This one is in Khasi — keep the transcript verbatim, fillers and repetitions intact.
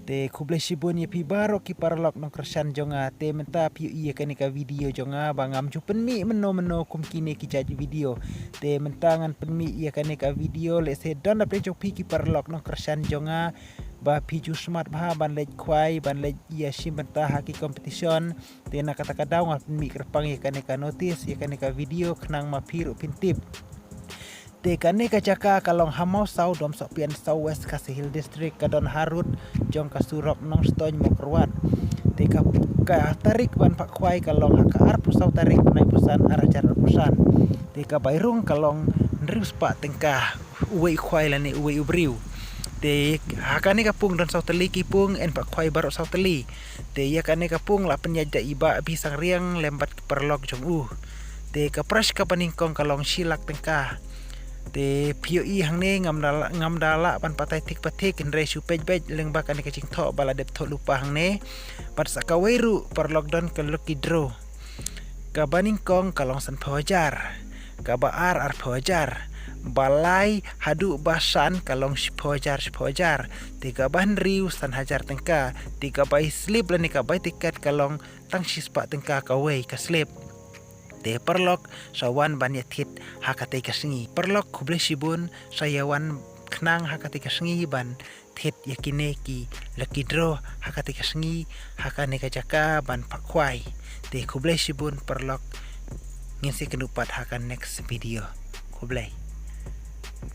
Te khublei shibun ïa phi baroh ki paralok nongkyrshan jong nga. Te mynta phi ïohi ïa kane ka video jong nga ba ngam ju pynmih mynno mynno kum kine ki jait video. Te mynta ngan pynmih ïa kane ka video, lehse don na pdeng jong phi ki paralok nongkyrshan jong nga ba phi ju smat bha ban leit khwai, ban leit ïashim bynta ha ki competition. Te na kata ka daw ngan pynmih kyrpang ïa kane ka notice, ïa kane ka video khnang ma phi ruh phin tip. Te kane ka jaka ka long ha Mawsaw, Domsohpian South, West Khasi Hills District, ka don harud jong ka surok Nongstoiñ Mawkyrwat. Te ka, ka tarik ban phah khwai ka long ha ka arphew saw tarik bnai Busan ar hajar arphew san. Te ka bai rung ka long hynriew spah tyngka uwei u khwai lane uwei u briew. Te ha kane ka pung don saw tylli ki pung, yn phah khwai baroh saw tylli. Te ïa kane ka pung la pynïaid da i Bah Bisangriang lem bad ki paralok jong u. Te ka prize kaba nyngkong ka long shi lak tyngka. Te phi ïohi hangne ngam da lah, ngam da lah ban batai thik pa thik, hynrei shu peit beit lyngba kane ka jingthoh ba la dep thoh lypa hangne. Bad sa kawei ruh paralok, don ka lucky draw. Kaba nyngkong ka long sanphew hajar, kaba ar arphew hajar, ba lai haduh ba san ka long shiphew hajar shiphew hajar. Te kaba hynriew san hajar tyngka. Te ka bai slip lane ka bai tiket ka long tang shi spah tyngka kawei ka slip. Te paralok, sa wan ban ïa thied ha katei ka sngi. Paralok, khublei shibun, sa ïa wan khnang ha katei ka sngi ban thied ïa kine ki lucky draw ha katei ka sngi, ha kane ka jaka ban phah khwai. Te khublei shibun paralok, ngin sa ïakynduh pat ha ka next video. Khublei.